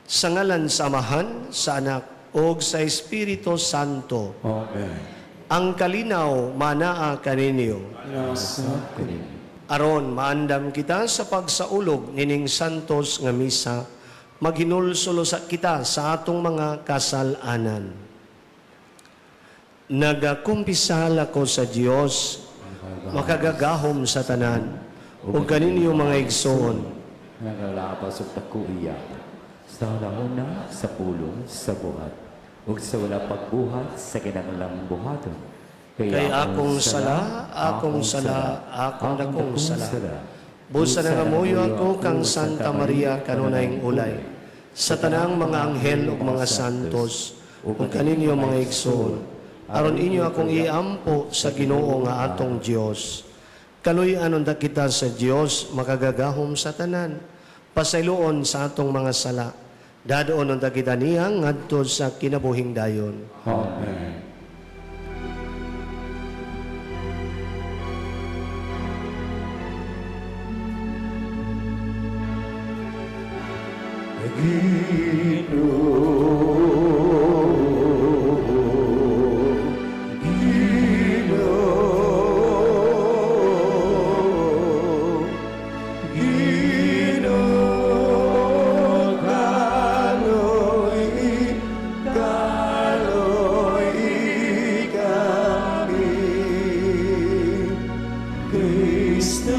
Sa ngalan sa Amahan, sa Anak, ug sa Espiritu Santo. Amen. Ang kalinaw manaa kaninyo. Nasa kaninyo. Aron maandam kita sa pagsaulog nining santos nga misa, maghinulsol usa kita sa atong mga kasal-anan. Nagakumpisal ako sa Dios, makagagahom sa tanan, ug kaninyo, mga igsoon, Nangalabas og dako iya sa hunahuna, sa pulong, sa buhat ug sa wala pagbuhat sa kinahanglang buhaton. Kay akong sala, akong sala, akong dakong sala. Busa nangamuyo ako kang Santa Maria kanunayng ulay, sa tanang mga anghel ug mga santos, ug kaninyo, mga igsoon, aron inyo akong iampo sa Ginoo nga atong Dios. Kaluy-an unta kita sa Dios makagagahom sa tanan. Pasayloon sa atong mga sala. Dad-on unta kita niya ngadto sa kinabuhing dayon. Amen. Ginoo, Ginoo, Ginoo, kaloy, kaloy kami. Kristo,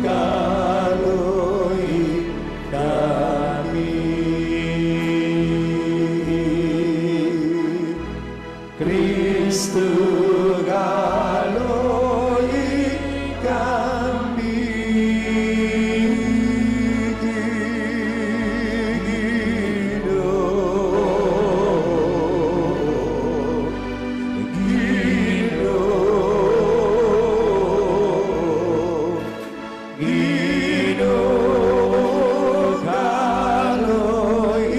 kaloy kami. Kristo, kaloy kami. Ginoo, Ginoo, Ginoo, kaloy,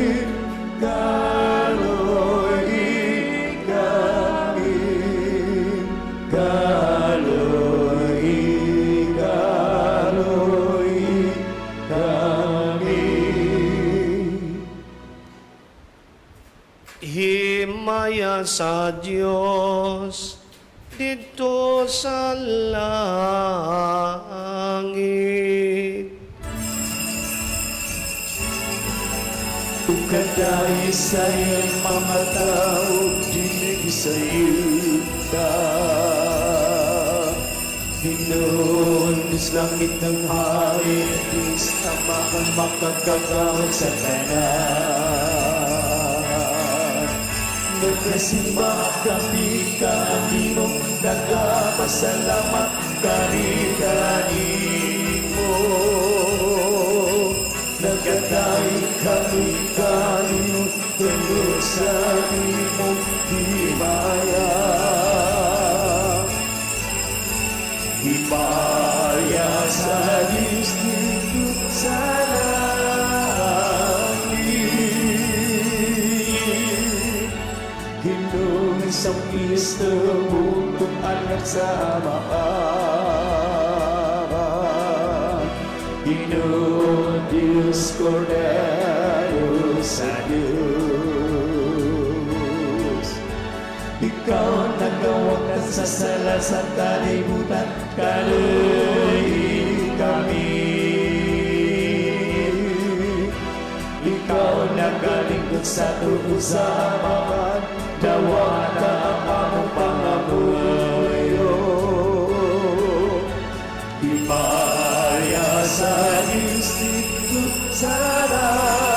kaloy kami. Kaloy, kaloy kami. Himaya sa Dios didto sa langit. Ug kadai sa iyang mamata ug dili gisayuta. Ginoo, Diyos langit ng hari, Diyos Ama ang makagagahom sa tanan. Nagasimba kami kanimo, nagapasalamat kami kanimo. Nagadaig kami kanimo tungod sa imong himaya. Himaya sa Diyos didto sa langit. Ginoo sa Kristo, bugtong anak sa Amahan. Ginoo Diyos, Cordero sa Diyos. Ikaw nagawag sa sala sa kalibutan, kaloy kami. Ikaw nagalingkod sa tuo sa Amahan, dawata ang among pangamuyo. Himaya sa Diyos didto sa langit.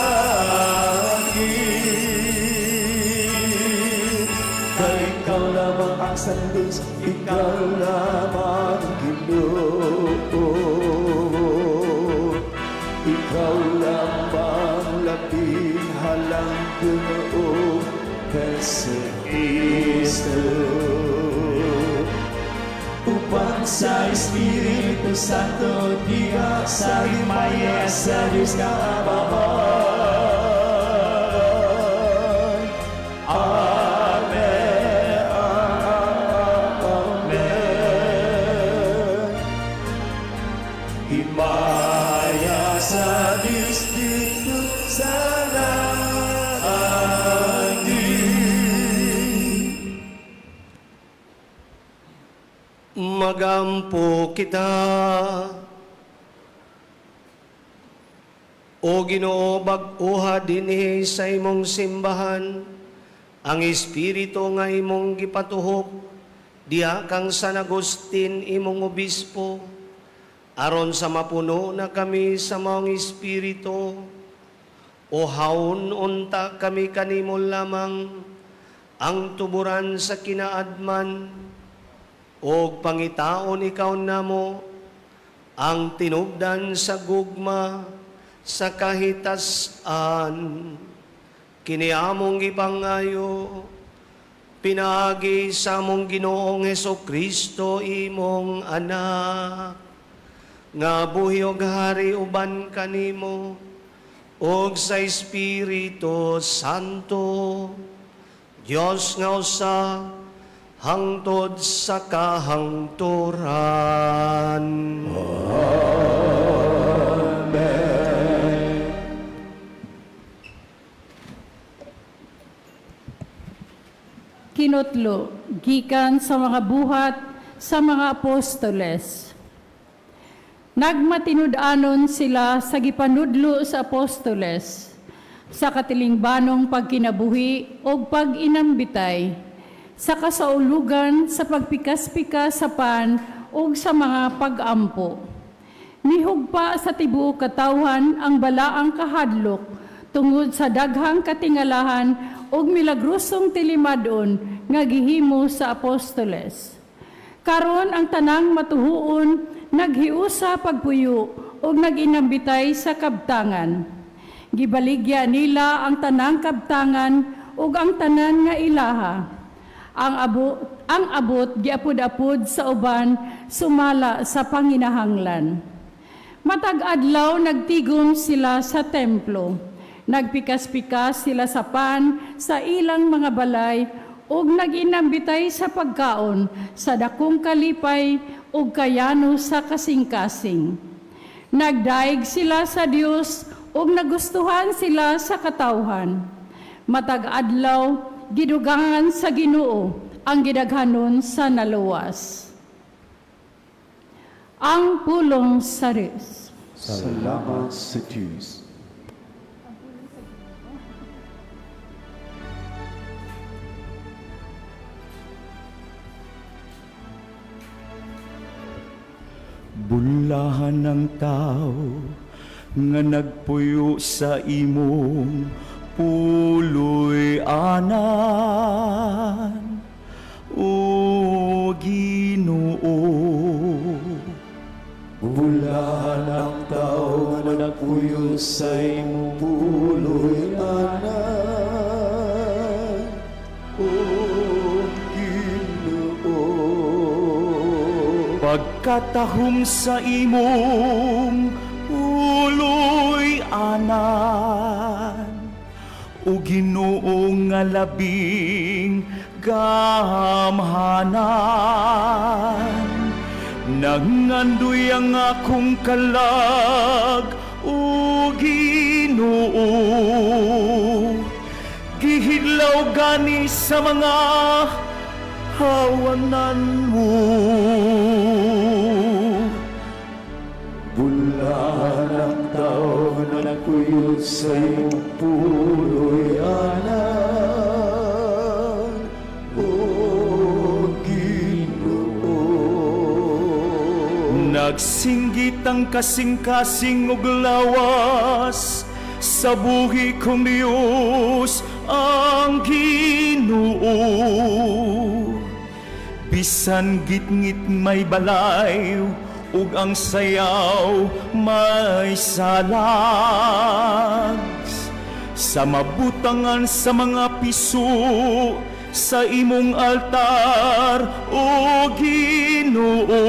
Kay ikaw lamang ang santos, ikaw lamang Ginoo. Ikaw lamang labing halang Ginoo Jesu Cristo. Uban sa Espiritu Santo, diha sa himaya sa Diyos nga Amahan. Amen. Amen. Himaya sa Diyos didto sa langit. Magampo kita. O Ginoo, bag-oha dinhi sa imong simbahan ang espiritu nga imong gipatuhok diha kang San Agustin imong obispo, aron sa mapuno na kami sa maong espiritu. Uhawon unta kami kanimo lamang ang tuburan sa kinaadman, og pangitaon ikaw namo ang tinubdan sa gugma sa kahitasan. Kini among gipangayo pinaagi sa among Ginoong Heso Kristo, imong anak, nga buhi og hari uban kanimo ug sa Espiritu Santo, Dios nga usa, hangtod sa kahangturan. Amen. Kinutlo, gikan sa mga buhat sa mga apostoles. Nagmatinud-anon sila sa gipanudlo sa apostoles, sa katilingbanong pagkinabuhi o pag-inambitay, sa kasaulugan sa pagpikas-pikas sa pan ug sa mga pag-ampo. Nihugpa sa tibuok katawhan ang balaang kahadlok tungod sa daghang katingalahan ug milagrosong tilimadon nga gihimo sa apostoles. Karon ang tanang matuhuon naghiusa pagpuyo ug nag-inambitay sa kabtangan. Gibaligya nila ang tanang kabtangan ug ang tanan nga ilaha. Ang abot giapod-apod sa uban sumala sa panginahanglan. Matag adlaw nagtigom sila sa templo. Nagpikas-pikas sila sa pan sa ilang mga balay ug nag-inambitay sa pagkaon sa dakong kalipay ug kayano sa kasing-kasing. Nagdaig sila sa Dios ug nagustuhan sila sa katawhan. Matag adlaw gidugangan sa Ginoo ang gidaghanon sa naluwas. Ang pulong sa Dios. Salamat sa Diyos. Bulahan ng tao nga nagpuyo sa imong puloy-anan. O Ginoo, Bulahan ang tao nga nagpuyo sa imong puloy-anan. O Ginoo, pagkatahom sa imong puloy-anan, o Ginoo nga labing gamhanan, nangandoy ang akong kalag, o Ginoo, gihidlaw gani sa mga hawanan mo. Bulahan ang tao nga nagpuyo sa imong puloy-anan. O Ginoo, Nagsinggit ang kasing-kasing ug lawas sa buhi kong Diyos ang Ginoo. Bisan gitngit may balay ug ang sayaw may salags, sa mabutangan sa mga piso sa imong altar, O Ginoo,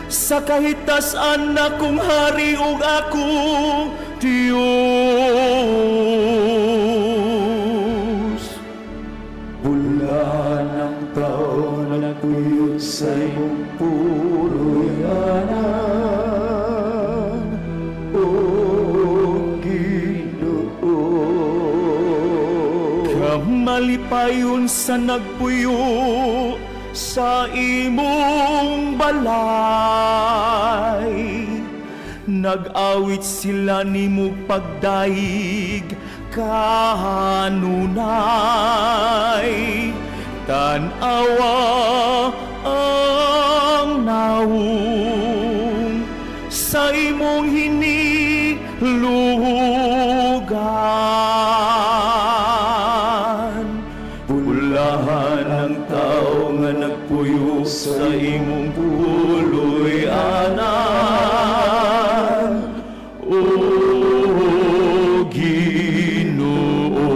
sa kahitasan na kong hari ug akong Diyos. Bulahan ang tao nga nagpuyo sa imong puloy-anan. O Ginoo, Kamalipayon sa nagpuyo sa imong balay. Nag-awit sila nimo pagdaig kanunay. Tan-awa ang naong sa imong hinilugan. Bulahan ang tao nga nagpuyo sa imong puloy-anan. O Ginoo.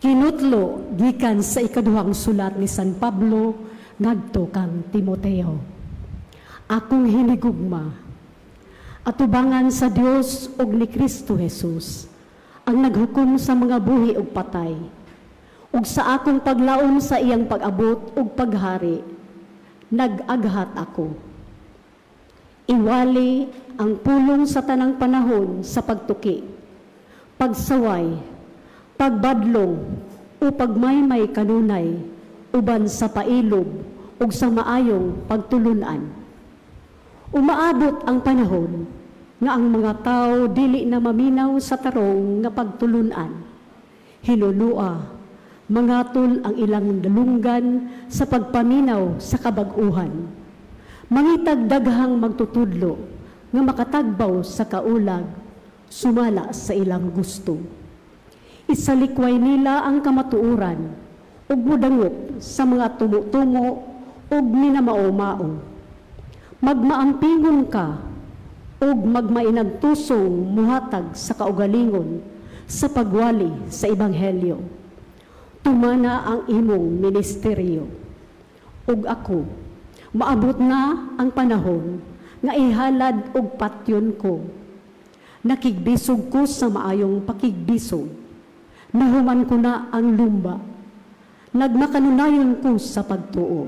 Kinutlo gikan sa ikaduhang sulat ni San Pablo ngadto kang Timoteo. Akong hinigugma, atubangan sa Dios ug ni Kristo Jesus ang naghukom sa mga buhi ug patay, ug sa akong paglaom sa iyang pag-abot ug paghari, nag-aghat ako. Iwali ang pulong sa tanang panahon sa pagtuki, pagsaway, pagbadlong o pagmaymay kanunay uban sa pailob ug sa maayong pagtulunan. Umaabot ang panahon nga ang mga tao dili na maminaw sa tarong nga pagtulunan. Hinunua, mangatol ang ilang dalunggan sa pagpaminaw sa kabag-uhan. Mangitag daghang magtutudlo nga makatagbaw sa kaulag, sumala sa ilang gusto. Isalikway nila ang kamatuoran ug modangop sa mga tumo-tumo ug minamao-mao. Magmaampingon ka ug magmainagtusong muhatag sa kaugalingon sa pagwali sa ebanghelyo. Tumana ang imong ministeryo. Ug ako, maabot na ang panahon nga ihalad og patyon ko. Nakigbisog ko sa maayong pakigbisog. Nahuman ko na ang lumba. Nagmakanunayon ko sa pagtuo.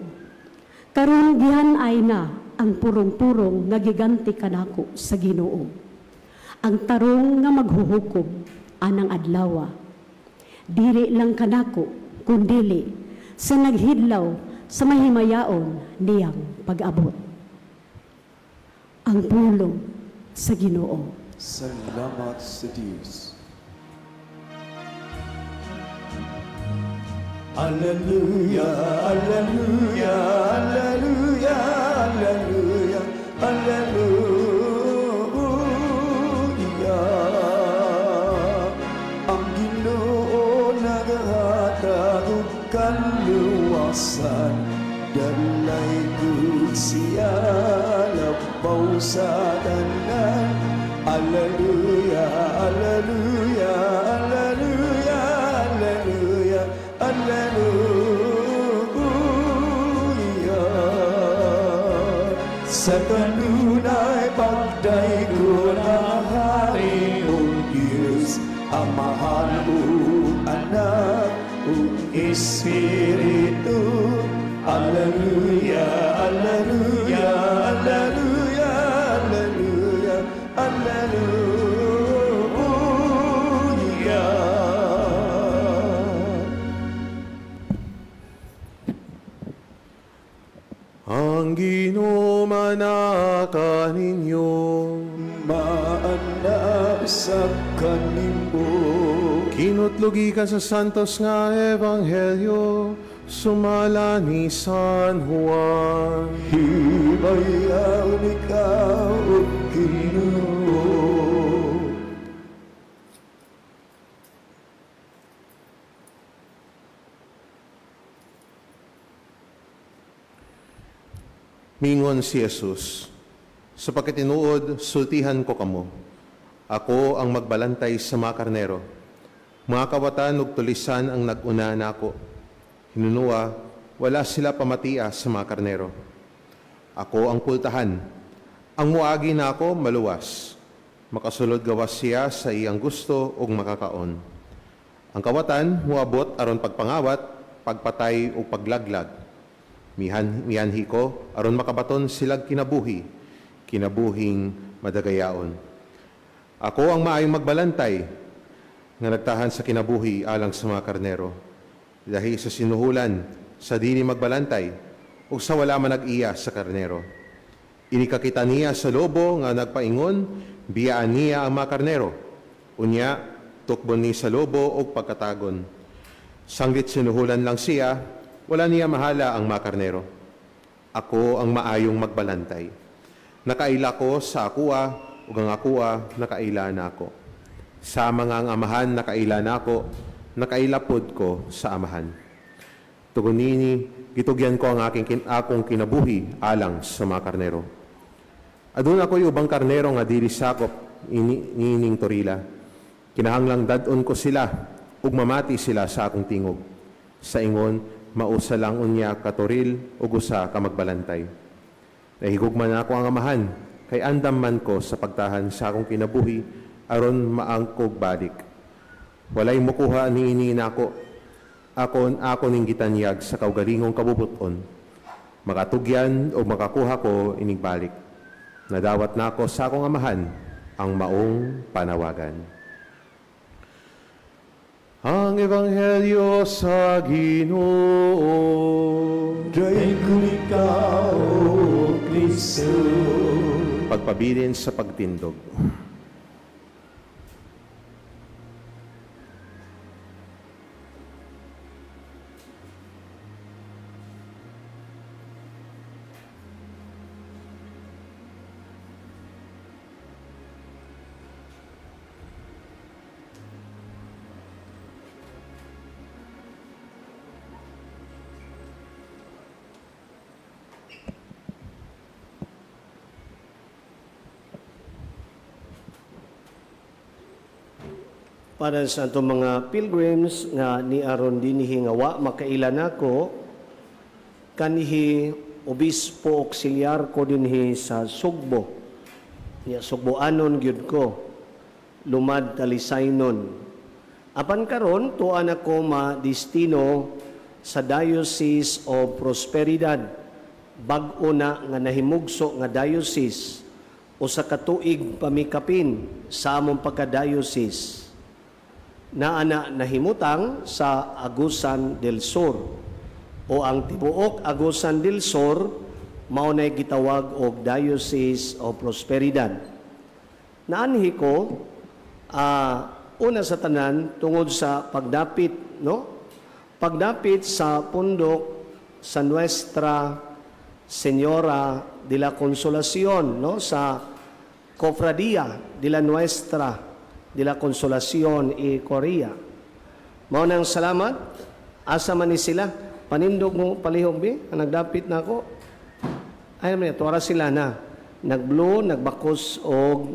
Karon gihan ay na ang purong-purong nga giganti kanako sa Ginoo. Ang tarong nga maghuhukom anang adlawa. Dili lang kanako kundili sa naghidlaw sa mahimayaon niyang pag-abot. Ang pulong sa Ginoo. Salamat sa Diyos. Alleluia, Alleluia, Alleluia, Alleluia, Alleluia. Ang Ginoo nagahatag og kaluwasan, dalay gud siya labaw sa tanan. Alleluia, Alleluia, Alleluia, Alleluia, Alleluia. Sa kanunay pagdaygon ang hari ug Diyos, Amahan ug Anak ug Espiritu. Alleluia, Alleluia, Alleluia, Alleluia, Alleluia. Ang Ginoo manaka ninyo. Maana usab kanimo. Kinutlugi ka sa santos nga ebanghelyo, sumala ni San Juan. Hibayaw ikaw ug Ginoo. Mingon si Jesus, sa pagkatinuod, sultihan ko kamo. Ako ang magbalantay sa mga karnero. Mga kawatan ug tulisan ang nag-una nako. Hinunua, wala sila pamatia sa mga karnero. Ako ang pultahan. Ang muagi nako maluwas. Makasulod gawas siya sa iyang gusto ug makakaon. Ang kawatan muabot aron pagpangawat, pagpatay ug paglaglag. Mianhi ko aron makabaton silag kinabuhi, kinabuhing madagayaon. Ako ang maayong magbalantay nga nagtahan sa kinabuhi alang sa mga karnero. Lahi sa sinuhulan, sa dili magbalantay, ug sa wala man nag-iya sa karnero. Inikakita niya sa lobo nga nagpaingon, biyaan niya ang mga karnero. Unya, tukbon ni sa lobo og pagkatagon. Sanggit sinuhulan lang siya, wala niya mahala ang mga karnero. Ako ang maayong magbalantay. Nakaila ko sa akua, ug ang akua nakaila nako. Sa mga ang amahan nakaila nako, nakaila pod ko sa amahan. Tugon nini, gitugyan ko ang akong kinabuhi alang sa mga karnero. Aduna ko'y ubang karnero nga dili sakop niining torila. Kinahanglang dad-on ko sila ug mamati sila sa akong tingog. Sa ingon, mausa lang unya ka toril ug usa ka magbalantay. Nahigugma nako ang amahan, kay andam man ko sa pagtahan sa akong kinabuhi aron maangkog balik. Walay mukuha niini nako. Ako ning gitanyag sa kaugalingong kabubuton. Makatugyan o makakuha ko inigbalik. Nadawat nako sa akong amahan ang maong panawagan. Ang Ebanghelyo sa Ginoo. Daigom ikaw, O Kristo. Pagpabilin sa pagtindog. Para sa atong mga pilgrims nga ni aron dinhi nga wa makaila nako, kanhi obispo auxiliar ko dinhi sa Sugbo. Nya Sugboanon gyud ko, lumad Talisaynon. Apan karon tuan ako madestino sa Diocese of Prosperidad, bag-o na nga nahimugso nga diocese, usa ka tuig pamikapin sa among pagka-diocese. Naa na nahimutang sa Agusan del Sur, o ang tibuok Agusan del Sur mao nay gitawag og Diocese of Prosperidad. Naanhi ko una sa tanan tungod sa pagdapit, no? Pagdapit sa pundok sa Nuestra Señora de la Consolacion, no? Sa Cofradia de la Nuestra de la Consolacion y Korea. Mao nang salamat, asa man ni sila, panindog mo palihog bi, ang nagdapit na ako. Ay man, tuara sila na. Nagblue, nagbakos og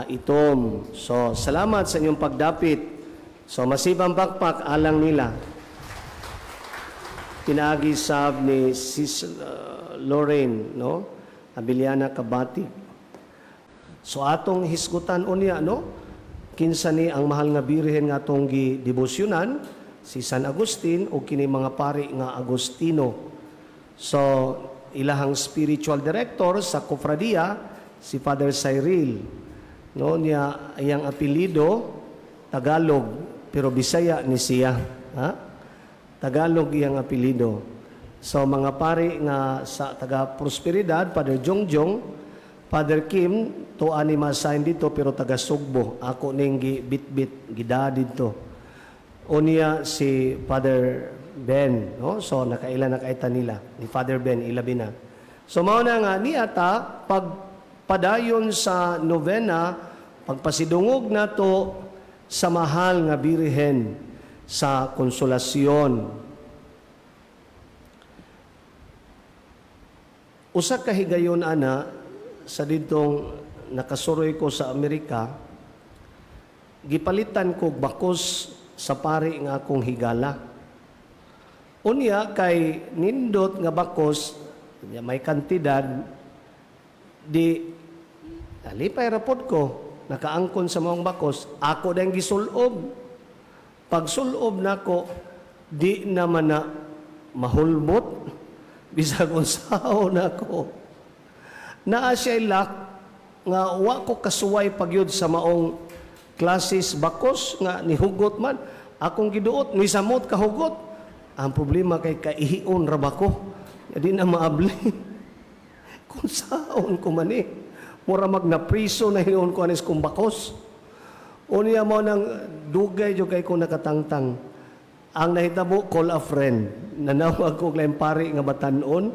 itom. So, salamat sa inyong pagdapit. So, masibang bakpak alang nila. Pinaagi sab ni Sis Lorraine, no? Abiliana Kabati. So, atong hisgutan unya, no? Kinsa ni ang mahal nga birhen nga atong gidebosyonan, si San Agustin o kini mga pari nga Agustino. So, ilahang spiritual director sa Cofradia, si Father Cyril. No, niya iyang apelyido Tagalog pero Bisaya ni siya, ha? Tagalog iyang apelyido. So mga pari nga sa taga Prosperidad, Father Jongjong, Father Kim, tuwa ni masahin dito pero taga Sugbo. Ako ning gibitbit gida dito. Unya si Father Ben, no? So nakaila na kaita nila ni Father Ben ilabi na. So mao na nga niata pagpadayon sa novena, pagpasidungog nato sa mahal nga Birhen sa Konsolasyon. Usa ka higayon ana sa didtong nakasuroy ko sa Amerika, gipalitan ko bakos sa pari nga akong higala. Unya kay nindot nga bakos, may kantidad, di alipay rapod ko, nakaangkon sa maong bakos, ako dahil gisulob. Pagsulob nako, di naman na mahulbot, bisag unsaon nako. Naa siya'y lock, Nga wa ko kasuway pagyud sa maong klases bakos nga nihugot man. Akong giduot, nisamot kahugot. Ang problema kay kaihion ra ba ko. Di na maabli. Kung saon ko man eh. Mura mag napriso na hinuon ko anis kong bakos. Unya mo nang dugay jud kay ko nakatangtang. Ang nahitabo, call a friend. Nanawag ko laing pari nga batanon.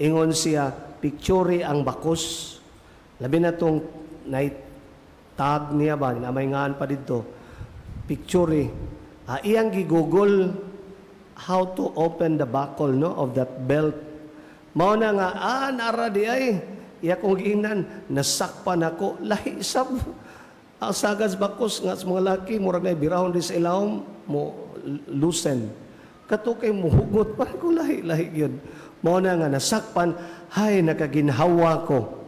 Ingon siya, picture ang bakos. Labi na tong tag niya ba, na may ngaan pa dito. Picture. Ah, iyang gi-Google how to open the buckle, no, of that belt. Mao na nga nara di ay. Iya kong giingnan, nasakpan ako, lahi sab. Ang sagad sa bakos nga sa mga laki, murag na birahon di sa ilawom, mo loosen. Kato kay muhugot pa ko lahi, lahi yun. Mao na nga nasakpan, hay, nakaginhawa ko.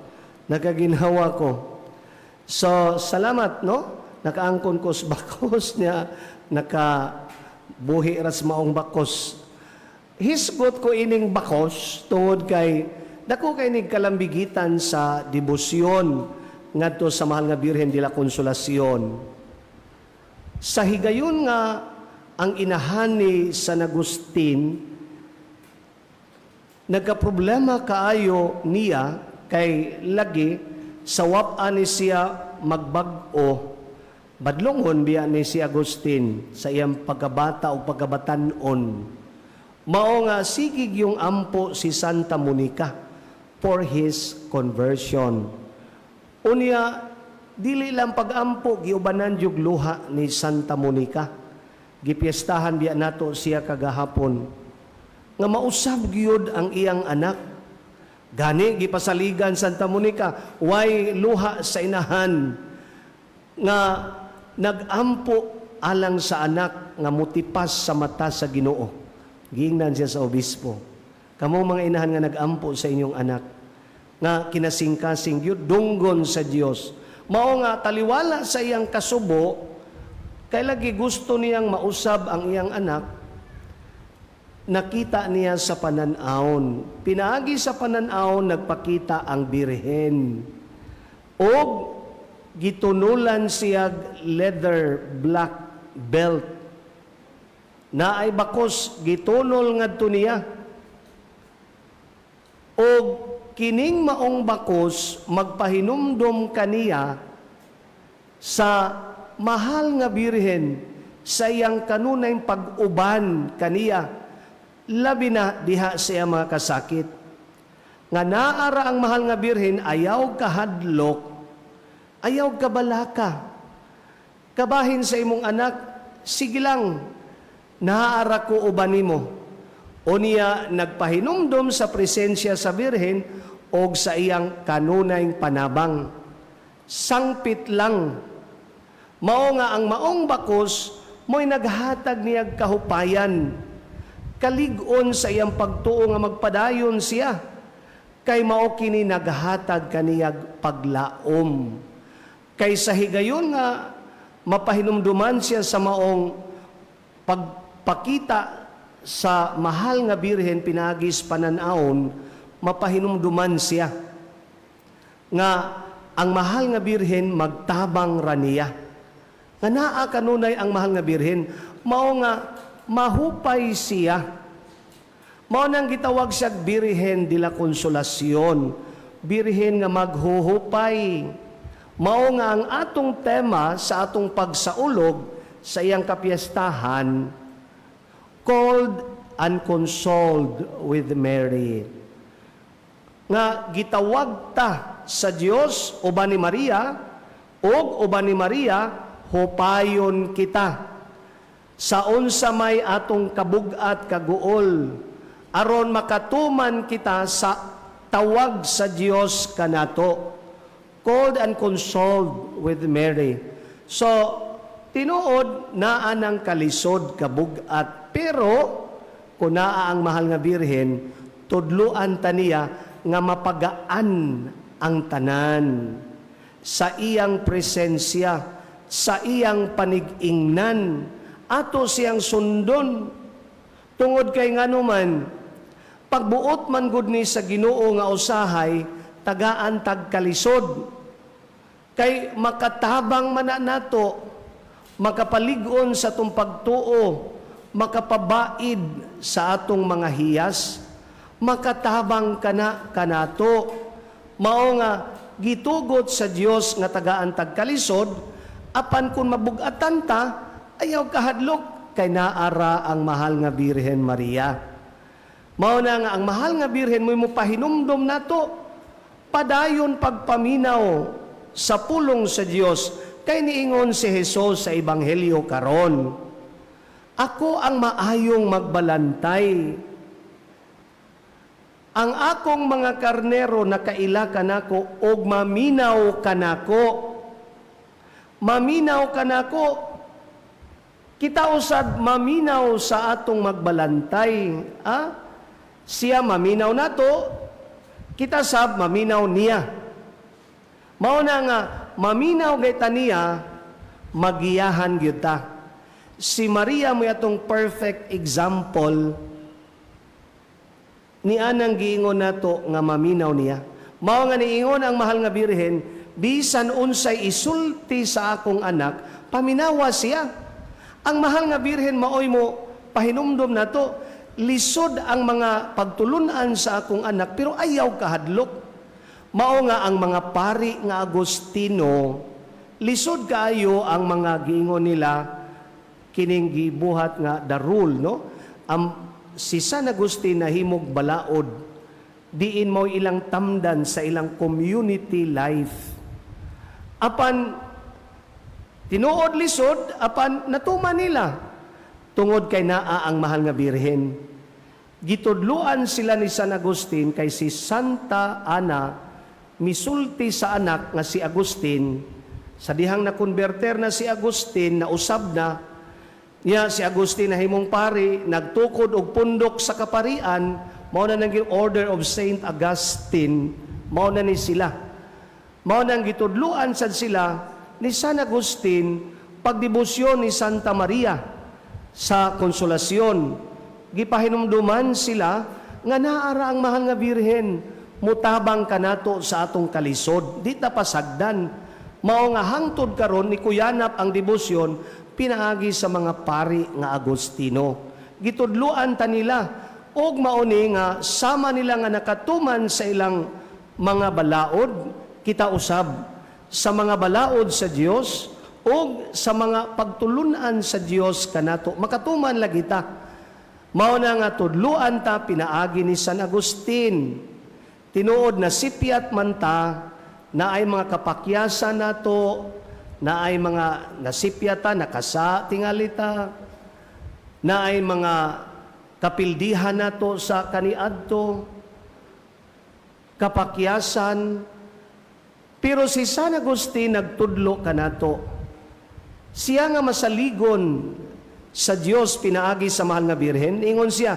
Nakaginhawa ko. So, salamat, no? Nakaangkon ko sa bakos niya, nakabuhi ras maong bakos. Hisgot ko ining bakos tungod kay dako kay ning kalambigitan sa debosyon ngadto sa Mahal nga Birhen de la Consolacion. Sa higayon nga ang inahan ni San Agustin nagkaproblema kaayo niya kay lagi sa wap-an ni siya magbag-o, badlongon biya ni si Agustin sa iyang pagkabata o pagkabatan-on. Mao nga sigig yung ampo si Santa Monica for his conversion. Unya, dili lang pag-ampo, giubanan jug luha ni Santa Monica. Gipiestahan biya nato siya kagahapon. Nga mausab gyud ang iyang anak. Gani gipasaligan Santa Monica, way luha sa inahan nga nagampo alang sa anak nga mutipas sa mata sa Ginoo. Giingnan siya sa obispo. Kamo mga inahan nga nagampo sa inyong anak nga kinasingkasing gyud dunggon sa Dios. Mao nga taliwala sa iyang kasubo kay lagi gusto niyang mausab ang iyang anak, nakita niya sa panan-awon. Pinaagi sa panan-awon, nagpakita ang Birhen. Og gitunulan siya leather black belt. Na ay bakos, gitunol ngadto niya. Og kining maong bakos magpahinumdom kaniya sa mahal nga Birhen sa iyang kanunay pag-uban kaniya, labi na diha sa iyang mga kasakit. Nga naara ang mahal nga Birhen, ayaw kahadlok, ayaw kabalaka. Kabahin sa imong anak, sige lang, naara ko uban nimo. O niya nagpahinumdom sa presensya sa Birhen og sa iyang kanunay panabang. Sangpit lang. Mao nga ang maong bakos mo'y naghatag niyag kahupayan. Kalig-on sa iyang pagtuo nga magpadayon siya. Kay mao kini naghatag kaniyag paglaom. Kay sa higayon nga mapahinumduman siya sa maong pagpakita sa mahal nga Birhen pinaagis panan-awon, mapahinumduman siya nga ang mahal nga Birhen magtabang ra niya. Nga naa kanunay ang mahal nga Birhen, mao nga mahupay siya. Mao nang gitawag siya Birhen de la Consolacion, Birhen nga maghuhupay. Mao nga ang atong tema sa atong pagsaulog sa iyang kapiestahan, called and consoled with Mary. Nga gitawag ta sa Dios uban ni Maria, ug uban ni Maria hupayon kita sa unsa may atong kabug-at kaguol aron makatuman kita sa tawag sa Dios kanato. Called and consoled with Mary. So, tinuod naa ng kalisod kabug-at, pero kung naa ang mahal nga Birhen, tudluan ta niya nga mapagaan ang tanan sa iyang presensya, sa iyang panig-ingnan, ato siyang sundon. Tungod kay nganuman, pagbuot man gud ni sa Ginoo nga usahay tagaan tag kalisod. Kay makatabang man na nato, makapalig-on sa atong pagtuo, makapabaid sa atong mga hiyas, makatabang kana kanato. Mao nga gitugot sa Dios nga tagaan tag kalisod, apan kung mabugatan ta, ayaw kahadlok kay naara ang mahal nga Birhen Maria. Mao na nga ang mahal nga Birhen mo pahinumdom nato, padayon pagpaminaw sa pulong sa Dios, kay niingon si Jesus sa Ebanghelyo karon, "Ako ang maayong magbalantay. Ang akong mga karnero nakaila kanako og maminaw kanako." Maminaw kanako. Kita usab maminaw sa atong magbalantay. Ah? Siya maminaw nato, kita sab maminaw niya. Mao na nga maminaw kay niya, magiyahan gyud ta. Si Maria mo atong perfect example ni anang giingon nato nga maminaw niya. Mao nga niingon ang mahal nga Birhen, "Bisan unsay isulti sa akong anak, paminawa siya." Ang mahal nga Birhen maoy mo pahinumdom nato, lisod ang mga pagtulunan sa akong anak, pero ayaw kahadlok. Mao nga ang mga pari nga Agustino, lisod kaayo ang mga giingon nila kining gibuhat nga the rule, no? Ang si San Agustin nahimog balaod diin mo ilang tamdan sa ilang community life. Apan tinuod lisod, apan natuman nila tungod kay naa ang mahal nga Birhen. Gitudluan sila ni San Agustin kay si Santa Ana misulti sa anak nga si Agustin sa dihang nakonberter na si Agustin, nausab na niya si Agustin, nahimong pari, nagtukod og pundok sa kaparian, mao na nang Order of Saint Augustine, mao na ni sila. Mao nang gitudluan sad sila ni San Agustin pagdebosyon ni Santa Maria sa Konsolasyon. Gipahinumduman sila nga naara ang mahal nga Birhen, mutabang kanato sa atong kalisod, di ta pasagdan. Mao nga hangtod karon ni kuyanap ang debosyon pinaagi sa mga pari nga Agustino. Gitudluan ta nila og mauni nga sama nila nga nakatuman sa ilang mga balaod, kita usab sa mga balaod sa Dios og sa mga pagtulunan sa Dios kanato makatuman lagi ta. Mao na nga tudluan ta pinaagi ni San Agustin. Tinuod na sipyat man ta, na ay mga kapakyasan nato, na ay mga nasipyata, nakasa tingalita, na ay mga kapildihan nato sa kaniadto, kapakyasan. Pero si San Agustin nagtudlo kanato. Siya nga masaligon sa Dios pinaagi sa mahal nga Birhen, ingon siya,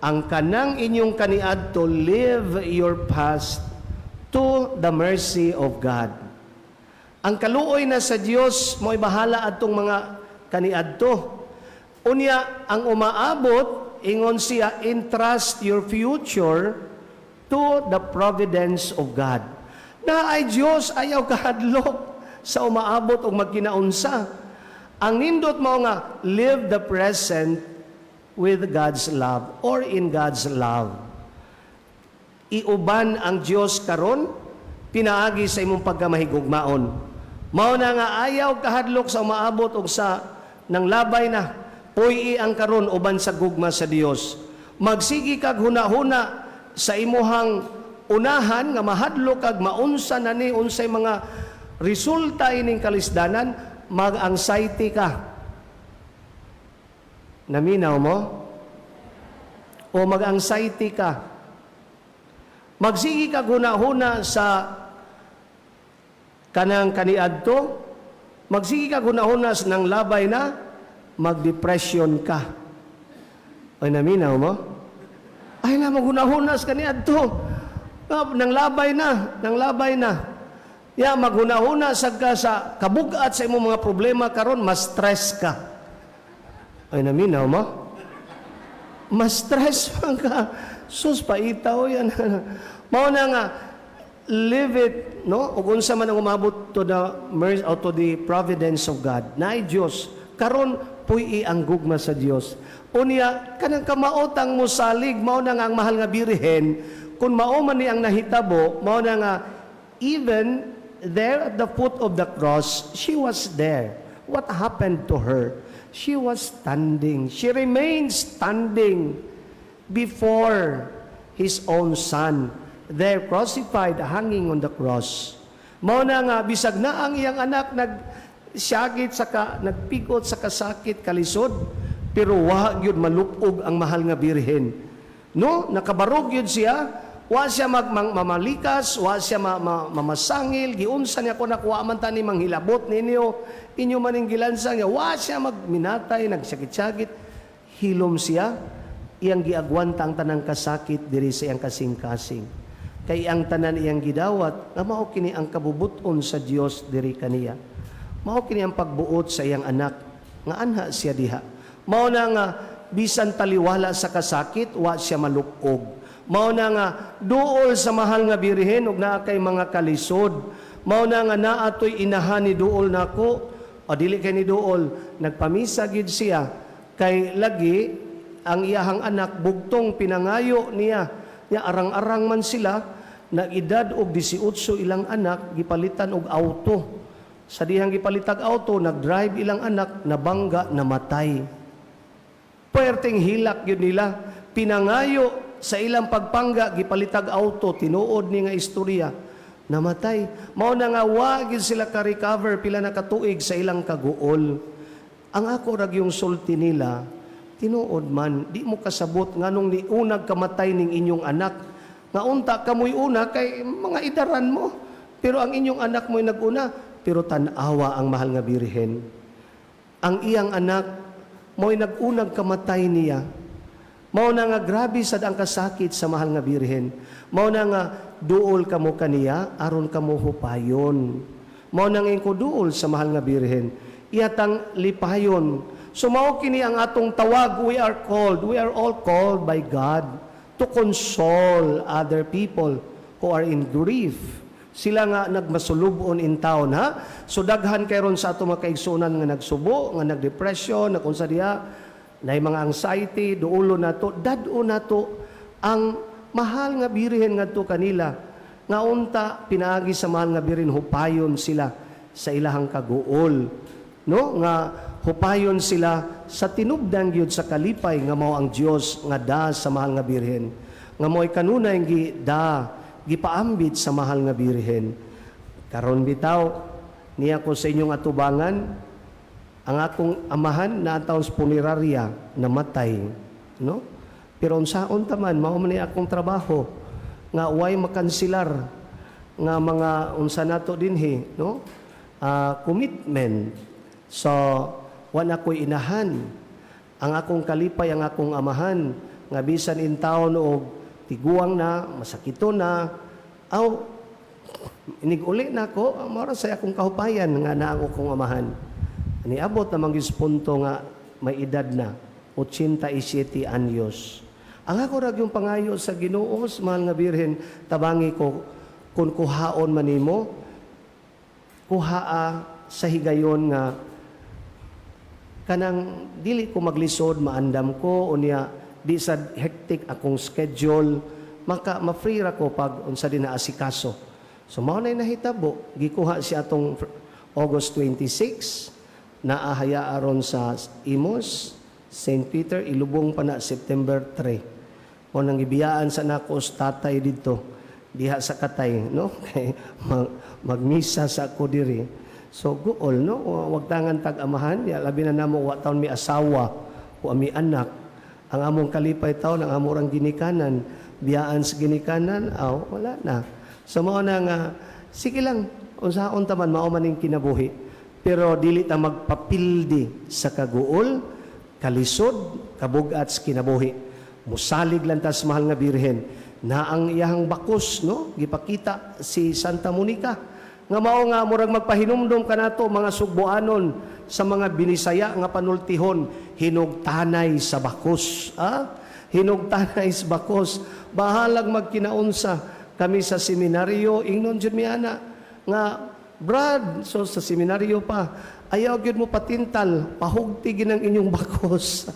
ang kanang inyong kaniadto, live your past to the mercy of God. Ang kaluoy na sa Dios mo'y bahala adtong mga kaniadto. Unya, ang umaabot, ingon siya, entrust your future to the providence of God. Na ay Dios, ayaw kahadlok sa umaabot og magkinaunsa. Ang nindot mo nga, live the present with God's love or in God's love. Iuban ang Dios karon pinaagi sa imong pagkamahigugmaon. Mao na nga ayaw kahadlok sa umaabot og sa nang labay na, puy ang karon uban sa gugma sa Dios. Magsigi kag huna-huna sa imuhang unahan nga mahadlok kag maunsa na ni, unsay mga resulta ining kalisdanan, mag-anxiety ka. Naminaw mo? O mag-anxiety ka. Magsigi kag huna-huna sa kanang kaniadto, magsigi kag huna-huna sa nang labay na, mag-depression ka. Ay, naminaw mo? Ay na, maghuna-huna sa kaniadto. Ah, nang labay na, nang labay na. Ya, maghuna-huna sad ka sa kabugat sa imong mga problema karon, mas stress ka. Ay, naminaw mo? Mas stress man ka. Sus, paitaw yan. Mao na nga, Live it, no? Ug unsa man ang umabot, to the mercy or to the providence of God. Naay Dios. Karon puy ang gugma sa Dios. Unya kanang kamaotang mosalig, mao na nga ang mahal nga Birhen, kung mao man ni ang nahitabo, mao na nga even there at the foot of the cross, she was there. What happened to her? She was standing. She remained standing before his own son, there crucified, hanging on the cross. Mao na nga bisag na ang iyang anak nag siyagit sa ka, nagpigot sa kasakit, kalisod, pero wa gyud malupog ang mahal nga Birhen. No, nakabarog gyud siya, wa siya mamalikas, wa siya mamasangil, giunsa niya ko nakuha man ta ni manghilabot ninyo, inyo man ning gilansang niya, wa siya magminatay, nagsakit-sakit, hilom siya, iyang giagwanta ang tanang kasakit diri sa iyang kasing-kasing. Kay ang tanan iyang gidawat, nga mao kini ang kabubuton sa Dios diri kaniya. Mao kini ang pagbuot sa iyang anak, nga anha siya diha. Mao na nga bisan taliwala sa kasakit, wa siya malupog. Mao na nga duol sa mahal nga Birhen ug naa kay mga kalisod. Mao na nga naa toy inahan ni duol nako, o dili kay ni duol, nagpamisa gyud siya kay lagi ang iyahang anak bugtong pinangayo niya. Nya arang-arang man sila, nag-edad og 18 ilang anak, gipalitan og auto. Sa dihang gipalitag auto, nag-drive ilang anak, nabangga, namatay. Puwerteng hilak yun nila. Pinangayo sa ilang pagpangga, gipalitag auto, tinuod ni nga istorya, namatay. Mao na nga wa gyud sila ka-recover pila na katuig sa ilang kaguol. Ang ako ra yung sulti nila, tinuod man, di mo kasabot nganong niunag kamatay ning inyong anak. Nga unta kamoy una kay mga idaran mo. Pero ang inyong anak mo'y naguna, pero tan-awa ang mahal nga Birhen. Ang iyang anak mo'y nagunag kamatay niya. Mao na nga grabe sad ang kasakit sa mahal nga Birhen. Mao na nga duol kamo kaniya aron kamo hupayon. Mao na nga ko duol sa mahal nga Birhen. Iyatang lipayon. So mao kini ang atong tawag, we are called, we are all called by God to console other people who are in grief. Sila nga nagmasulubon in town, ha. So daghan kay ron sa ato mga kaigsuonan nga nagsubo, nga nagdepression, nagunsa diha, na mga anxiety, duolo nato, dad-o nato ang mahal nga Birhen ngadto kanila. Nga unta pinaagi sa mahal nga Birhen hupayon sila sa ilahang kaguol. No? Nga hupayon sila sa tinubdan gyud sa kalipay nga mao ang Dios nga da sa mahal nga Birhen. Nga mo'y kanunay gi da gipaambit sa mahal nga Birhen. Karon bitaw niya ko sa inyong atubangan ang akong amahan na taon sa punerarya, namatay, no? Pero unsaon ta man, mao man ni akong trabaho nga way makansilar nga mga unsa nato dinhi, no? Commitment. So wa na ko'y inahan. Ang akong kalipay ang akong amahan nga bisan in town og tiguang na, masakito na, aw inig-uli na ako, mao ra sa akong kahupayan nga naa ang akong amahan. Niabot namang gyud sa punto nga may edad na, 87 anyos. Ang ako ra yung pangayo sa Ginoo, sa mahal nga Birhen, tabangi ko kung kuhaon man nimo, kuhaa sa higayon nga kanang dili ko maglisod, maandam ko, unya di sa hectic akong schedule, maka ma-free ra ko pag unsa din na asikaso. So mao na nahitabo, gikuha siya atong August 26, naahaya aron sa Imus, St. Peter, ilubong pa na September 3. O nang gibiyaan sa nako sa tatay dito, diha sa Katay, no? Kay magmisa sa ako diri. So guol, no? Wag tangan tag-amahan, ya, labi na namo wa taon mi asawa o mi anak. Ang among kalipay taon, ang amorang ginikanan, biyaan sa ginikanan, aw, wala na. So mao na nga sige lang, unsaon ta man, mao man ning kinabuhi. Pero dili ta magpapildi sa kaguol, kalisod, kabugat sa kinabuhi. Musalig lang ta sa mahal nga Birhen na ang iyahang bakos, no? Gipakita si Santa Monica nga mao nga murag magpahinumdom kanato mga Sugboanon sa mga Binisaya nga panultihon, hinugtanay sa bakos, ah, hinugtanay sa bakos, bahalag magkinaunsa. Kami sa seminaryo, ingnon jud mi ana nga Brad, so sa seminaryo pa, ayaw gyud mo patintal, pahugti gyud ang inyong bakos.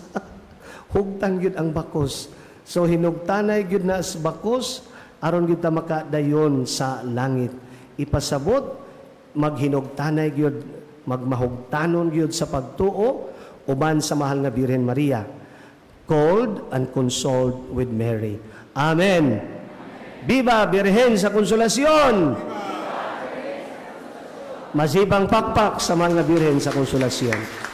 Hugtan gyud ang bakos. So hinugtanay gyud na sa bakos aron gyud ta makadayon sa langit. Ipasabot maghinugtanay gyud, magmahugtanon gyud sa pagtuo uban sa mahal nga Birhen Maria. Called and consoled with Mary. Amen. Viva Birhen sa Konsolasyon! Masipang pakpak sa mahal nga Birhen sa Konsolasyon.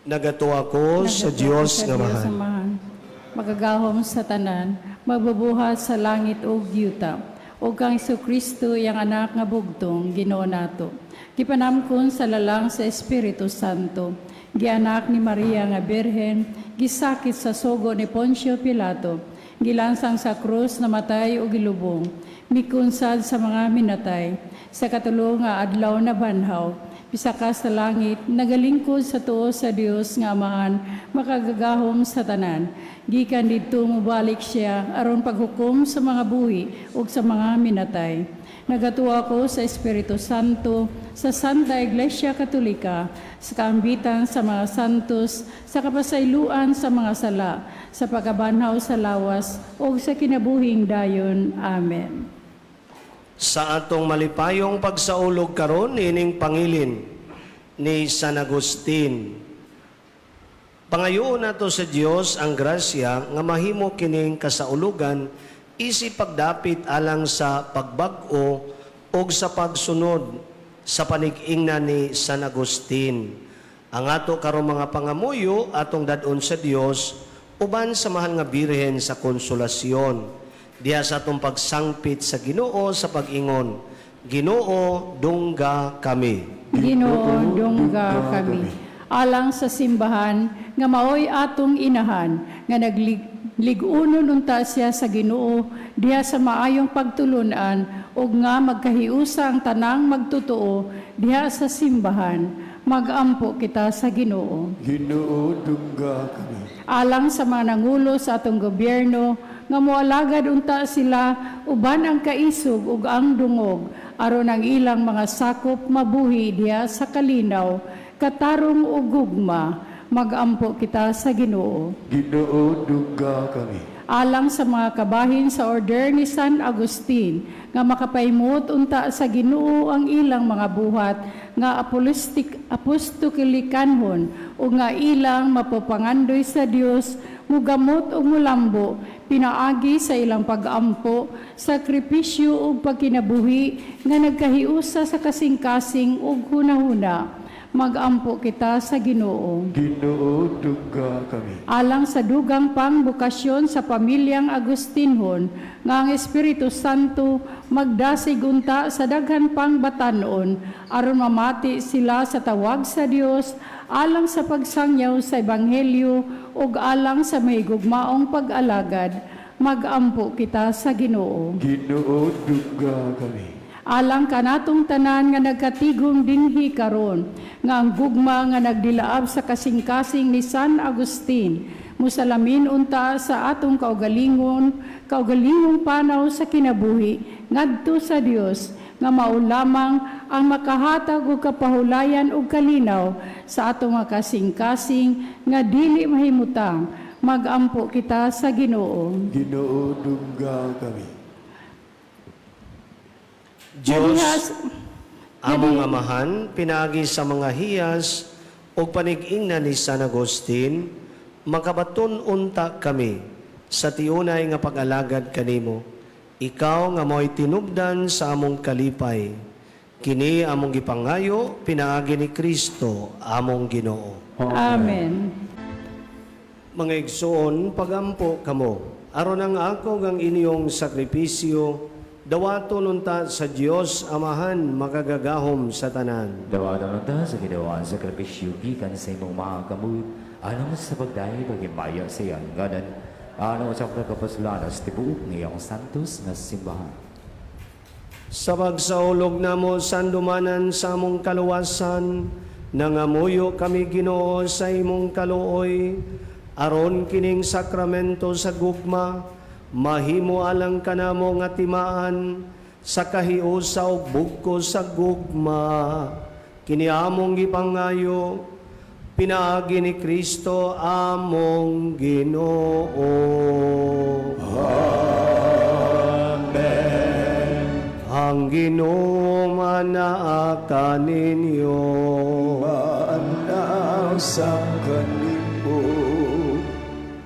Nagatuo ako sa Dios nga Nagatuo Amahan. Amahan, Magagahom sa tanan, magbubuhat sa langit ug yuta. Ug kang Kristo iyang anak nga bugtong Ginoo nato. Gipanamkon sa lalang sa Espiritu Santo. Gianak ni Maria nga Birhen, gisakit sa sugo ni Poncio Pilato. Gilansang sa krus, namatay ug gilubong. Mikunsad sa mga minatay. Sa katulo nga adlaw na banhaw pisaka sa langit, nagalingkod sa tuo sa Dios nga Amahan, makagagahom sa tanan. Gikan didto mobalik siya aron paghukom sa mga buhi ug sa mga minatay. Nagatuo ako sa Espiritu Santo, sa Santa Iglesia Katolika, sa kaambitan sa mga santos, sa kapasayloan sa mga sala, sa pagkabanhaw sa lawas ug sa kinabuhing dayon. Amen. Sa atong malipayong pagsaulog karon ining pangilin ni San Agustin. Pangayoon nato sa Dios ang grasya nga mahimo kining kasaulugan isi pagdapit alang sa pagbag-o og sa pagsunod sa panig-ingna ni San Agustin. Ang ato karon mga pangamuyo atong dad-on sa Dios uban sa mahal nga Birhen sa Konsolasyon. Diha sa atong pagsangpit sa Ginoo sa pag-ingon, Ginoo, dungga kami. Ginoo, dungga kami. Alang sa simbahan nga maoy atong inahan nga naglig-unon unta siya sa Ginoo diha sa maayong pagtulun-an ug nga magkahiusa ang tanang magtotoo diha sa simbahan. Magampo kita sa Ginoo. Ginoo, dungga kami. Alang sa mga nangulo sa atong gobyerno nga moalagad unta sila uban ang kaisog ug ang dungog aron ang ilang mga sakop mabuhi diha sa kalinaw, katarong ug gugma. Magampo kita sa Ginoo. Ginoo, dungga kami. Alang sa mga kabahin sa order ni San Agustin nga makapaimot unta sa Ginoo ang ilang mga buhat nga apostolikanhon ug nga ilang mapapangandoy sa Dios mugamot ug mulambo pinaagi sa ilang pag-ampo, sakripisyo ug pagkinabuhi nga nagkahiusa sa kasing-kasing ug hunahuna. Magampo kita sa Ginoo. Ginoo, dungga kami. Alang sa dugang pangbukasyon sa pamilyang Agustinhon nga ang Espiritu Santo magdasig unta sa daghan pang batan-on aron mamati sila sa tawag sa Dios alang sa pagsangyaw sa ebanghelyo ug alang sa mahigugmaong pag-alagad. Magampo kita sa Ginoo. Ginoo, dungga kami. Alang kanatong tanan nga nagkatigom dinhi karon nga ang gugma nga nagdilaab sa kasing-kasing ni San Agustin musalamin unta sa atong kaugalingong panaw sa kinabuhi ngadto sa Dios nga mao lamang ang makahatag og kapahulayan ug kalinaw sa atong mga kasing-kasing nga dili mahimutang. Magampo kita sa Ginoo. Ginoo, dungga kami. Diyos, among Amahan, pinaagi sa mga hiyas ug panig-ingna ni San Agustin, makabaton unta kami sa tiunay nga pag-alagad kanimo. Ikaw nga mo'y tinubdan sa among kalipay. Kini among gipangayo, pinaagi ni Kristo, among Ginoo. Amen. Mga igsoon, pagampo kamo, aron ang ako ang inyong sakripisyo, dawaton unta sa Dios Amahan makagagahom sa tanan. Dawaton unta sa Ginoo ang sakripisyo gikan sa imong mga kamot Alang sa pagdayeg ug himaya sa iyang ngalan, alang sa pagkapaslanas tibuok nga iyang santos nga simbahan. Sa pagsaulog namo sa andumanan sa among kaluwasan, nangamuyo kami, Ginoo, sa imong kaluoy, aron kining sakramento sa gugma mahimo alang kanamo nga timaan sa kahiusa ug bugkos sa gugma. Kini among gipangayo pinaagi ni Kristo among Ginoo. Amen. Ang Ginoo manaa kaninyo. Maanaa sa kanimo.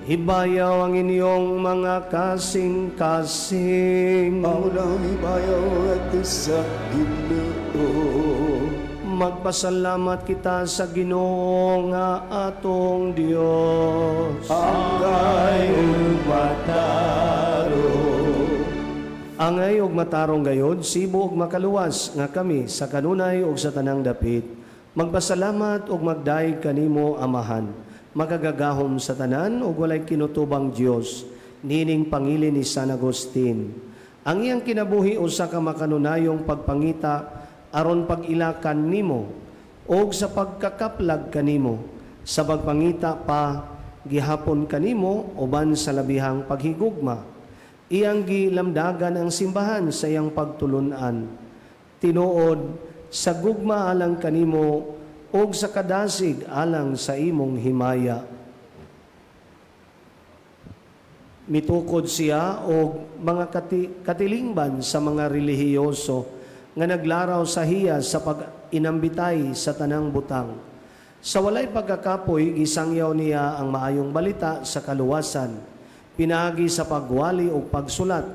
Ibayaw ang inyong mga kasing-kasing. Mao nang ibayaw at sa Ginoo. Magpasalamat kita sa Ginoo nga atong Dios. Angay ug matarong. Angay ug matarong gayod, sibo ug makaluwas nga kami sa kanunay ug sa tanang dapit magpasalamat ug magdayeg kanimo, Amahan, makagagahom sa tanan ug walay kinutubang Dios, nining pangilin ni San Agustin. Ang iyang kinabuhi usa ka makanunayong pagpangita aron pag-ilakan nimo ug sa pagkakaplag kanimo, sa pagpangita pa gihapon kanimo uban sa labihang paghigugma. Iyang gilamdagan ang simbahan sa iyang pagtulunan. Tinuod sa gugma alang kanimo ug sa kadasig alang sa imong himaya. Mitukod siya og mga katilingban sa mga relihiyoso nga naglaraw sa hiyas sa pag-inambitay sa tanang butang. Sa walay pagkakapoy, gisangyaw niya ang maayong balita sa kaluwasan, pinaagi sa pagwali ug pagsulat.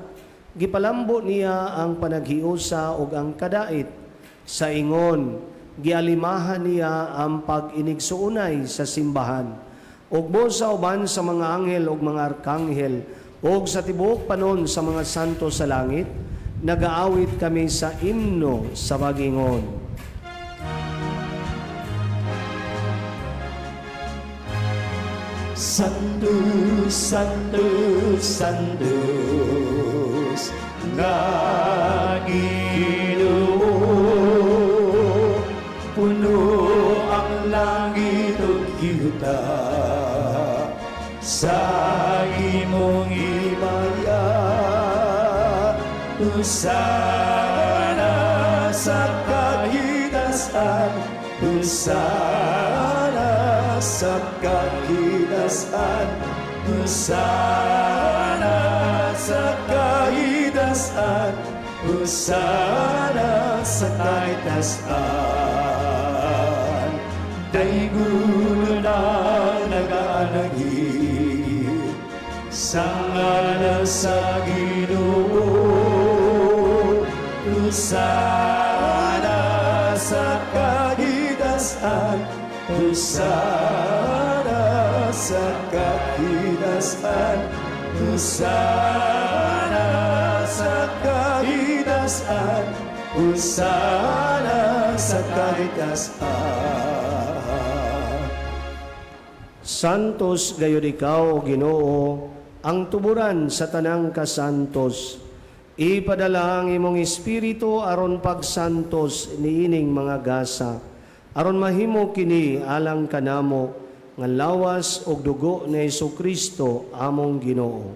Gipalambo niya ang panaghiusa ug ang kadait. Sa ingon, gialimahan niya ang pag-inigsuunay sa simbahan. Ug sa uban sa mga anghel ug mga arkanghel ug sa tibuok panon sa mga santo sa langit, nagaawit kami sa imno sa pagingon. Santo, Santo, Santos, nga Ginoo, puno ang langit ug yuta sa imong himaya. Hosana sa kahitasan, Hosana sa kahitasan, Hosana sa kahitasan, Hosana sa kahitasan. Daygon ang nagaanhi sa ngalan sa Ginoo. Hosana sa kahitasan, Hosana sa kahitasan, Hosana sa kahitasan, Hosana sa kahitasan. Santos gayud ikaw, O Ginoo, ang tuburan sa tanang kasantos. Ipadala ang imong espiritu aron pagsantos niining mga gasa, aron mahimo kini alang kanamo nga lawas ug dugo ni Hesukristo among Ginoo.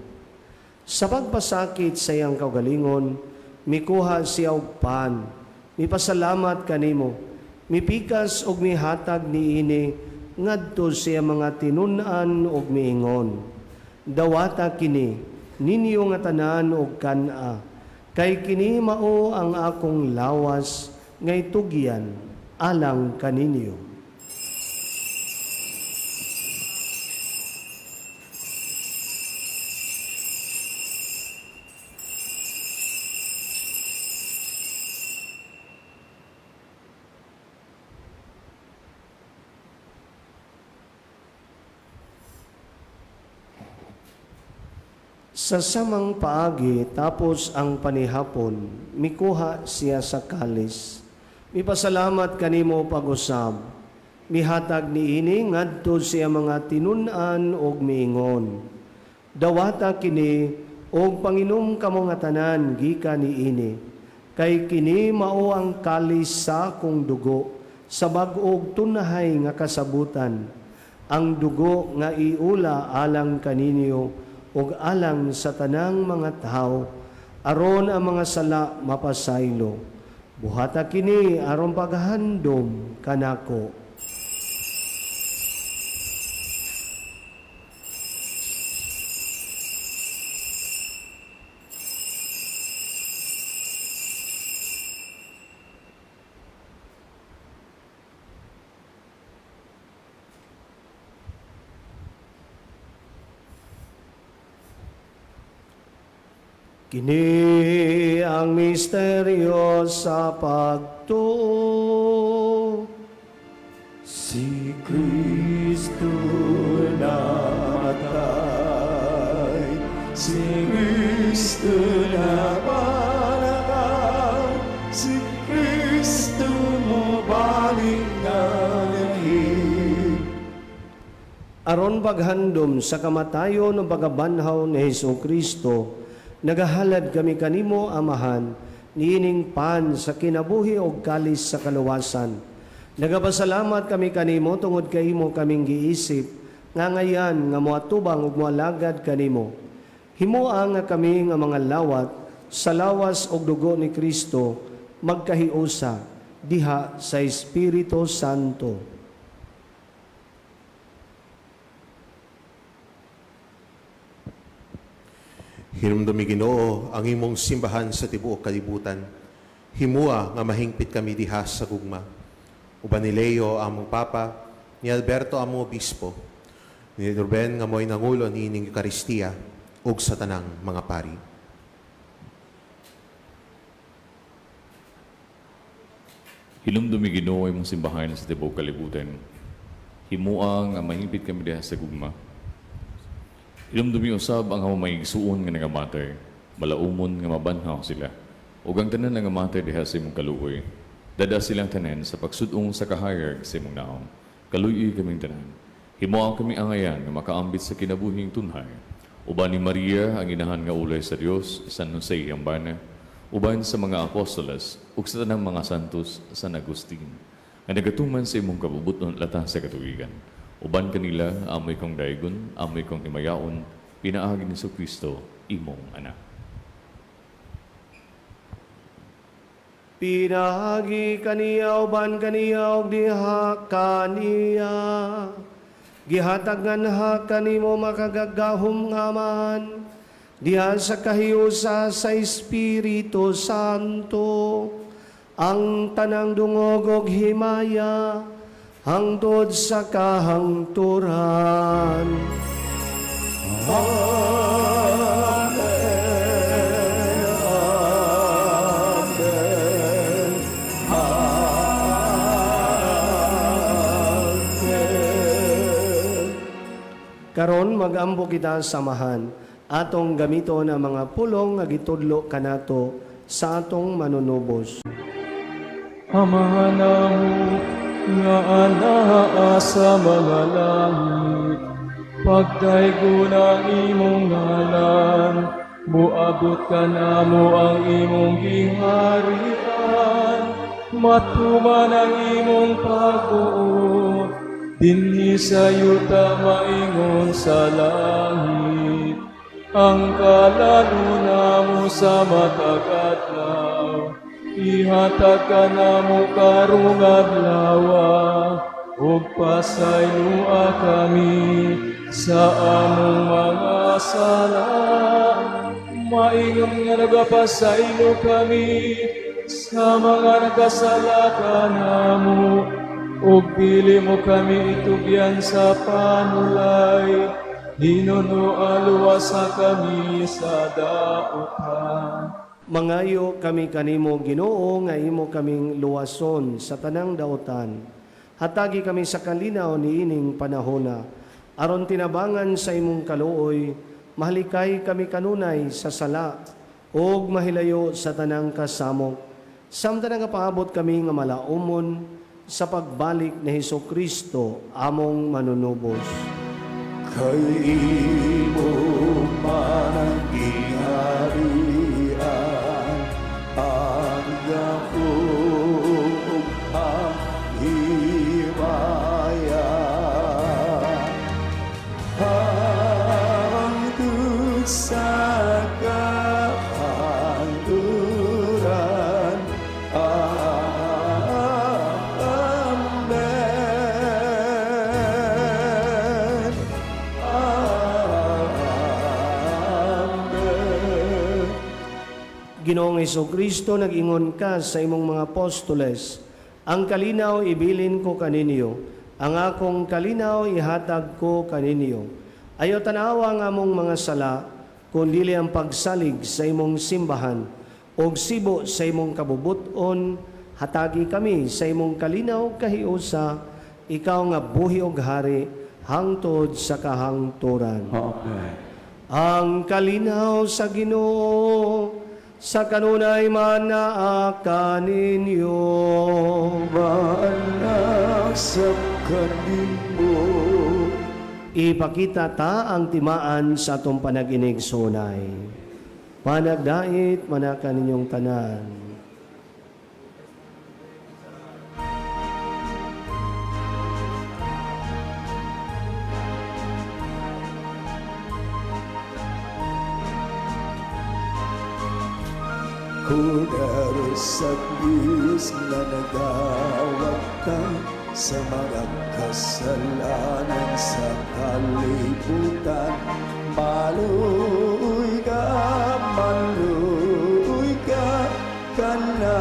Sa pagpasakit sa iyang kaugalingon, mikuha siya og pan, mipasalamat kanimo, mipikas og mihatag niini ngadto sa iyang mga tinun-an ug miingon: "Dawata kini ninyo nga tanan og kan-a, kay kini mao ang akong lawas nga itugyan alang kaninyo." Sa samang paagi, tapos ang panihapon, mikuha siya sa kalis. Mipasalamat kanimo pag-usab. Mihatag niini ngadto sa iyang mga tinun-an ug miingon, "Dawata kini ug panginom kamo nga tanan gikan niini, kay kini mao ang kalis sa akong dugo sa bag-ong tunhay nga kasabutan, ang dugo nga iula alang kaninyo ug alang sa tanang mga tawo aron ang mga sala mapasaylo. Buhata kini aron paghandom kanako." Kini ang misteryo sa pagtuo. Si Kristo namatay, si Kristo napanakaw, si Kristo mobalik nga lahi. Aron paghandom sa kamatayon ug pagkabanhaw ni Hesus Kristo, nagahalad kami kanimo, Amahan, niining pan sa kinabuhi og kalis sa kaluwasan. Nagapasalamat kami kanimo tungod kay imo kaming giisip nga ngayan nga moatubang ug moalagad kanimo. Himoa nga kami nga mga lawat sa lawas ug dugo ni Kristo magkahiusa diha sa Espiritu Santo. Hinumdumi, Ginoo, ang imong simbahan sa tibuok kalibutan. Himua nga mahingpit kami diha sa gugma. Uban ni Leo among Papa, ni Alberto among Obispo, ni Ruben nga mo'y nangulo niining Eucharistia, ug sa tanang mga pari. Hinumdumi, Ginoo, imong simbahan sa tibuok kalibutan. Himua nga mahingpit kami diha sa gugma. Hinumdumi usab ang among mga igsuon nga nangamatay, malaumon nga mabanhaw sila. Ug ang tanan nga nangamatay diha sa imong kaluoy. Dada silang tanan sa pagsud-ong sa kahayag sa imong naong. Kaluoyi kaming tanan. Himoa kami angayan nga makaambit sa kinabuhing tunhay. Uban ni Maria, ang inahan nga ulay sa Dios, San Jose iyang bana, uban sa mga apostoles ug sa tanang mga santos, San Agustin, nga nagatuman sa imong kabubuton lata sa katuigan. Uban kanila, amoy kong daygon, amoy kong himayaon, pinaagi ni Kristo, imong anak. Pinaagi kaniya, uban kaniya ug diha kaniya, gihatag nganha kanimo makagagahom nga Amahan diha sa kahiusa sa Espiritu Santo, ang tanang dungog ug himaya hangtod sa kahangturan. Amen. Amen. Amen. Karon magampo kita samahan, atong gamiton ang mga pulong nga gitudlo kanato sa atong manunubos. Amahan namo nga anaa sa mga langit, pagdaygon ang imong ngalan, muabot kanamo ang imong giharian, matuman ang imong pagbuot, dinhi sa yuta maingon sa langit. Ang kalalon namo sa matag adlaw, ihatag kanamo karong adlawa, ug pasayloa kami sa among mga sala, maingon nga nagapasaylo kami sa mga nagkasala kanamo, ug dili mo kami itugyan sa panulay, hinunoa luwasa kami sa dautan. Mangayo kami kanimo, Ginoo, nga imo kaming luwason sa tanang dautan. Hatagi kami sa kalinaw niining panahona, aron tinabangan sa imong kaluoy, mahalikay kami kanunay sa sala ug mahilayo sa tanang kasamok. Samtang nagapaabot kami nga malaumon sa pagbalik ni Hesus Kristo among manunubos. Kay imo man ang gingharian, ang gahom ug ang himaya, hangtod sa kahangturan. Amen. Amen. Ginoong Kristo, nag-ingon ka sa imong mga apostoles, ang kalinaw ibilin ko kaninyo, ang akong kalinaw ihatag ko kaninyo. Ayaw tanawa ang among mga sala, kundili ang pagsalig sa imong simbahan, og sibo sa imong kabubuton, hatagi kami sa imong kalinaw kahiusa, ikaw nga buhi og hari, hangtod sa kahangturan. Amen. Ang kalinaw sa Ginoo sa kanunay manaa kaninyo. Maanak sa kanimo. Ipakita ta ang timaan sa atong panag-inig sunay. Panagdait manaka ninyong tanan. Kordero sa Diyos na nagawagtang sa mga kasalanan sa kalibutan. Maluoy ka kanamo.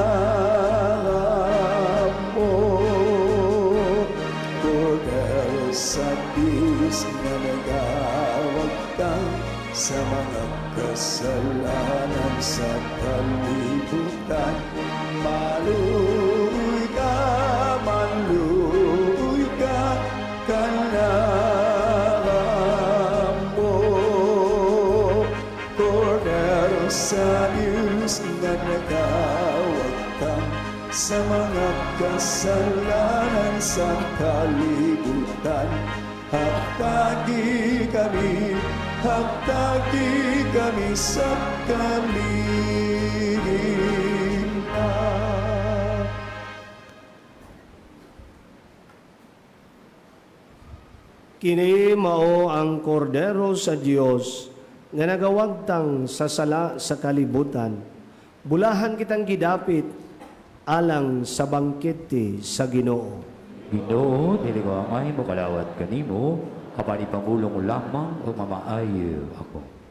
Kordero sa Diyos na nagawagtang sa mga kasalanan sa kalibutan. Maluoy ka kanamo. Kordero sa Diyos na nagawagtang sa mga kasalanan sa kalibutan. Hatagi kami sa kalinaw. Kini mao ang kordero sa Dios nga nagawagtang sa sala sa kalibutan. Bulahan kitang gidapit alang sa bangkete sa Ginoo. Ginoo, dili ko angay mokalawat kanimo, apan ipangulong lamang o mamaayo ako.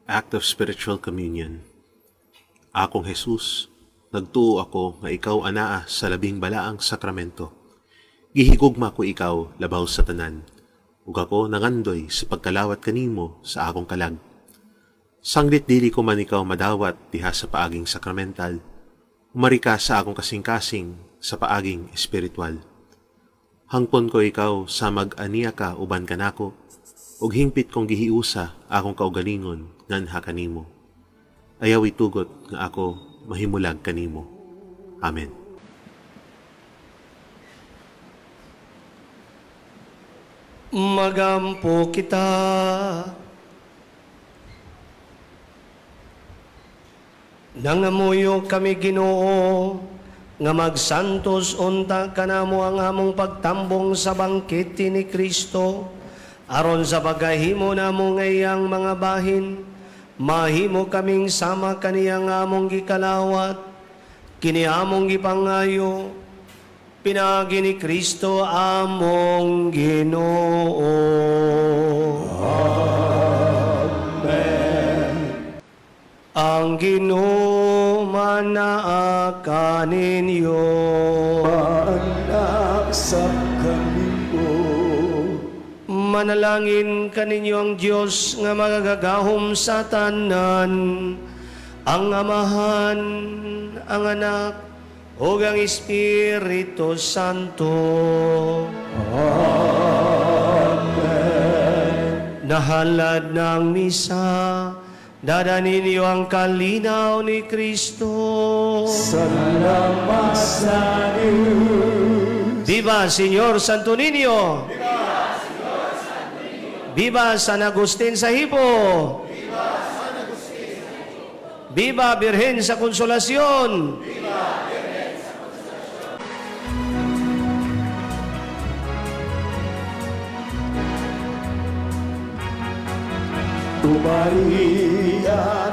Act of Spiritual Communion. Akong Jesus, nagtuo ako nga ikaw anaa sa labing balaang sakramento. Gihigugma ko ikaw labaw sa tanan, ug ako nangandoy sa pagkalawat kanimo sa akong kalag. Sanglit dili ko man ikaw madawat diha sa paaging sakramental, umari ka sa akong kasing-kasing sa paaging espiritual. Hangpon ko ikaw sa mag-aniya ka uban kanako, ug hingpit kong gihiusa akong kaugalingon nganha kanimo. Ayaw itugot nga ako mahimulag kanimo. Amen. Magampo kita. Nangamuyo kami Ginoo nga magsantos unta kanamo ang among pagtambong sa bangkete ni Kristo aron sa pagkahimo namo nga iyang mga bahin mahimo kaming sama kaniya nga among gikalawat kini among gipangayo pinaagi ni Kristo among Ginoo. Amen. Ang Ginoo manaa kaninyo. Maanak sa kanimo. Manalangin kaninyo ang Dios nga magagahom sa tanan, ang Amahan, ang Anak, ug ang Espiritu Santo. Amen. Nahalad ng misa, dada ninyo ang kalinaw ni Kristo. Salamat sa Diyos. Viva Señor Santo Niño! Viva San Agustin sa Hippo! Viva Birhen sa Consolacion! O Maria,